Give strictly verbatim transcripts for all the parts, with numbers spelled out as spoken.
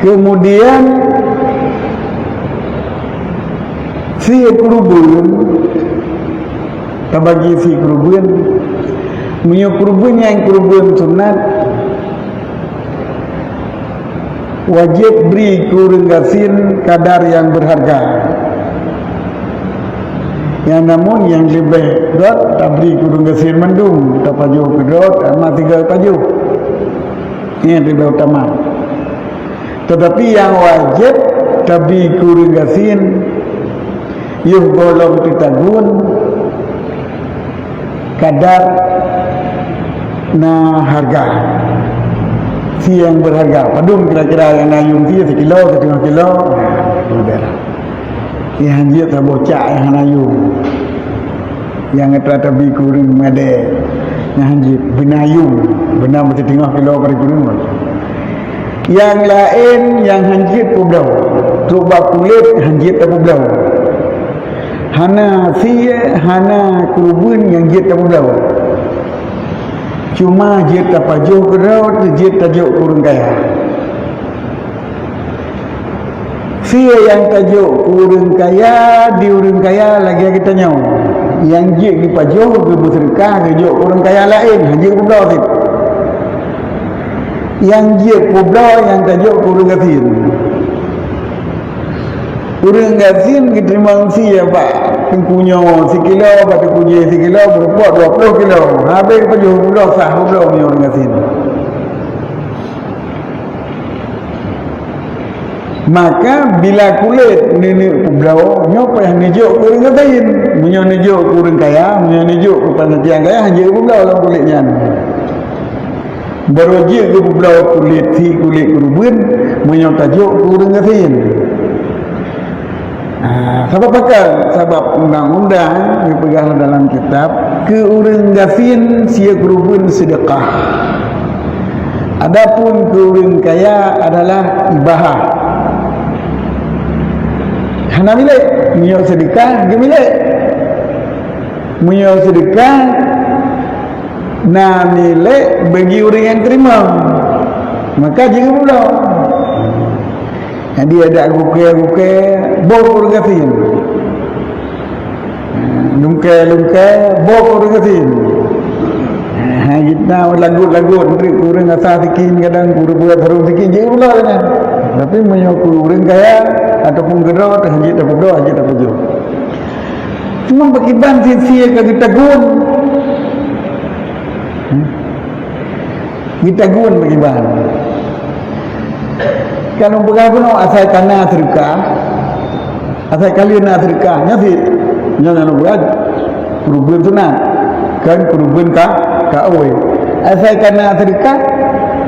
Kemudian, sie keureubeuen, tabagi sie keureubeuen. Meunyoe keureubeuen nyang keureubeuen sunat, wajéb bri keu ureuëng gasien kadar nyang beurharga. Nyang namun nyang leubeh rot tabri keu ureuëng gasien mandum, tapajoh keudroe, ama tiga pajoh. Nyan leubeh utama. Teutapi nyang wajéb tabri keu ureuëng gasien, yoh gohlom teutagun kadar na harga. Sie nyang beurharga, padum kira-kira nyang na yuem sie, sikilo, siteungoh kilo, nah, leubeh lah. Nyang hanjeuet saboh cak nyang hana yuem. Nyang atra tabri keu ureuëng meudeh. Nyang hanjeuet beuna yuem, beuna meusiteungoh kilo bak ureuëng. Nyang laén nyang hanjeuet peubloe. Trok bak kulét hanjeuet tapeubloe. Hana sie, hana keureubeuen nyang jeuet tapeubloe. Cuma jeuet tapajoh keudroe, jeuet tajok keu ureuëng kaya. Sie nyang tajok keu ureuëng kaya, di ureuëng kaya lagée geutanyoe. Nyang jeuet geupajoh, geubeuseudeukah, geujok keu ureuëng kaya laén, hanjeuet peubloe cit. Nyang jeuet peubloe nyang tajok keu ureuëng gasien. Ureuëng gasien geuteurimong sie bak teungku nyoe sikilo, bak teungku jéh sikilo, beureumpok dua ploh kilo. Habéh geupajoh peubloe sah peubloe meunyoe ureuëng gasien. Maka bila kulét neuneuk peubloe, nyoe payah neujok keu ureuëng gasien. Meunyoe neujok keu ureuëng kaya, meunyoe neujok keu panitia kaya, hanjeuet peubloe lom kulét nyan. Barô jeuet geupeubloe kulét sie, kulét keureubeuen, meunyoe tajok keu ureuëng gasien. Ah, sabab pakon? Sabab undang-undang geupeugah dalam kitab, keu ureuëng gasien sie keureubeuen seudeukah. Adapun keu ureuëng kaya adalah ibahah. Hana milék, meunyoe seudeukah geumilék. Meunyoe seudeukah na milék bagi ureuëng nyang teurimong, maka jeuet geupeubloe. Jadi adak gukée-gukée boh keu ureuëng gasien. Lungkée-lungkée boh keu ureuëng gasien. Ha, jitna lagut-lagut, meutreuk keu ureuëng asa sikin, kadang keu ureuëng buet sarong sikin, jeuet geupeubloe nyan. Tapi meunyoe keu ureuëng kaya ataupun keudroe, hanjeuet tapeubloe, hanjeuet tapajoh. Cuma bak iban sie-sie ka geutagun. Hmm? Geutagun bak iban. Kalau peugah bunoe asai kana seudeukah, asai ka lheueh na seudeukah, nyan sit. Nyan, nyan buet keureubeuen sunat. Kan keureubeuen ka, ka oi. Asai kana seudeukah,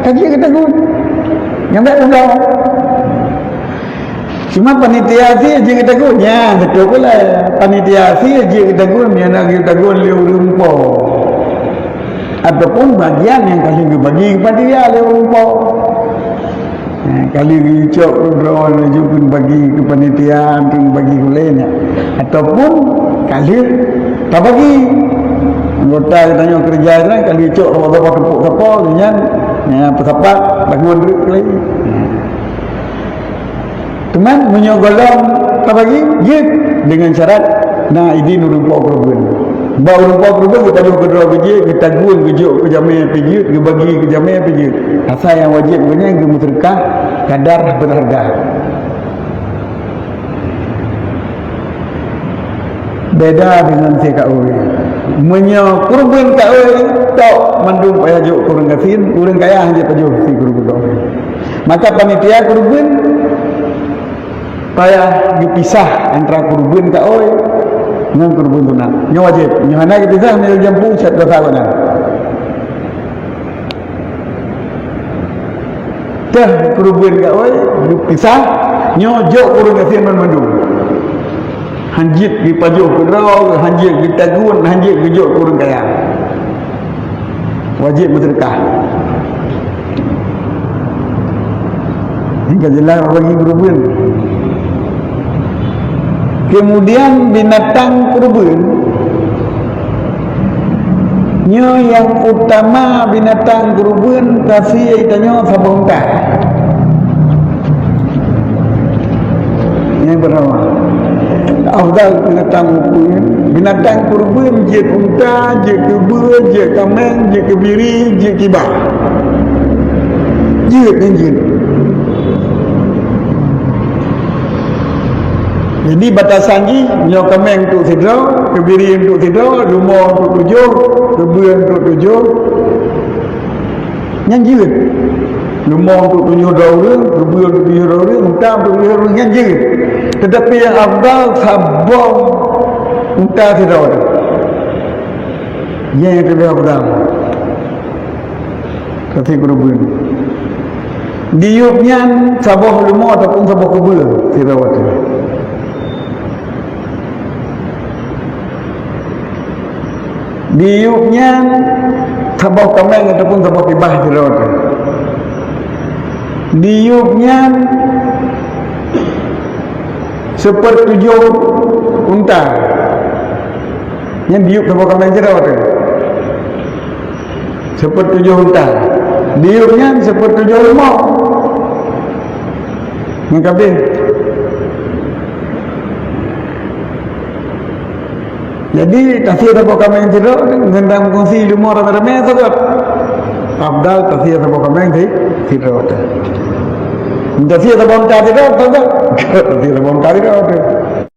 ka jeuet geutagun. Nyan bèk peubloe. Cuma panitia sie jeuet geutagun, nyan beutôi pula. Panitia sie jeuet geutagun, meunyoe na geutagun lé ureuëng po. Ataupun bagian nyang ka lheueh geubagi keu panitia lé ureuëng po. Ha, ka lheueh geucok droe laju keu bagi keu panitia, keu bagi ulée nyan. Ataupun ka lheueh tabagi. Anggota geutanyoe keureuja nyan ka lheueh cok saboh-saboh teupok sapo, nyan, nyan peusapat lagun reuek lé. Ha. Teuma meunyoe gohlom tabagi, jeuet deungon syarat na idin ureuëng po keureubeuen. Bak ureuëng po keureubeuen geupajoh keudroe keu jih, geutagun, geujok keu jamé pih jeuet, geubagi keu jamé pih jeuet. Asai nyang wajéb geuh nyan geumeuseudeukah kadar beurharga. Beda deungon sie ka oi. Meunyoe keureubeuen ka oi, tok mandum payah jok keu ureuëng gasien, ureuëng kaya hana jipajoh sie keureubeuen ka oi. Maka panitia keureubeuen payah geupisah antara keureubeuen ka oi ngon keureubeuen sunat. Nyoe wajéb. Nyoe hana geupisah, nyoe jampu, sat dosa gobnyan. Teuh keureubeuen ka oi, geupisah, nyoe jok keu ureuëng gasien banmandum. Hanjeuet geupajoh keudroe, hanjeuet geutagun, hanjeuet geujok keu ureuëng kaya. Wajéb meuseudeukah. Nyang ka jeulaih bagi keureubeuen. Kemudian binatang keureubeuen. Nyoe nyang utama binatang keureubeuen, tasie tanyoe saboh unta. Afdal binatang kurban, binatang kurban jeuet unta, jeuet keubeue, jeuet kaméng, jeuet keubiri, jeuet kibah. Jeuet nyan jeuet. Jadi batasan jih, nyoe kaméng untuk sidroe, keubiri untuk sidroe, rumoh untuk tujoh, keubeue untuk tujoh. Nyan jeuet. Rumoh untuk tujoh droe ureuëng, keubeue untuk tujoh droe ureuëng, unta untuk tujoh droe ureuëng, nyan jeuet. Tetapi nyang afdal saboh unta sidroe. Nyan nyang leubeh afdal. Kasih kurban. Diyueb nyan saboh rumoh ataupun saboh keubeue sidroe. Diyueb nyan saboh kaméng ataupun saboh kibah sidroe teuh. Diyueb nyan seupeurtujoh unta. Nyan diyueb saboh kaméng sidroe teuh. Seupeurtujoh unta. Diyueb nyan seupeurtujoh rumoh. Nyan ka abéh. Jadi, tasie saboh kaméng sidroe ngon dang kongsi rumoh ramé-ramé sagot. Afdal tasie saboh kaméng si, sidroe teuh. Tasie saboh unta sidroe sagot. Tasie saboh unta sidroe teuh.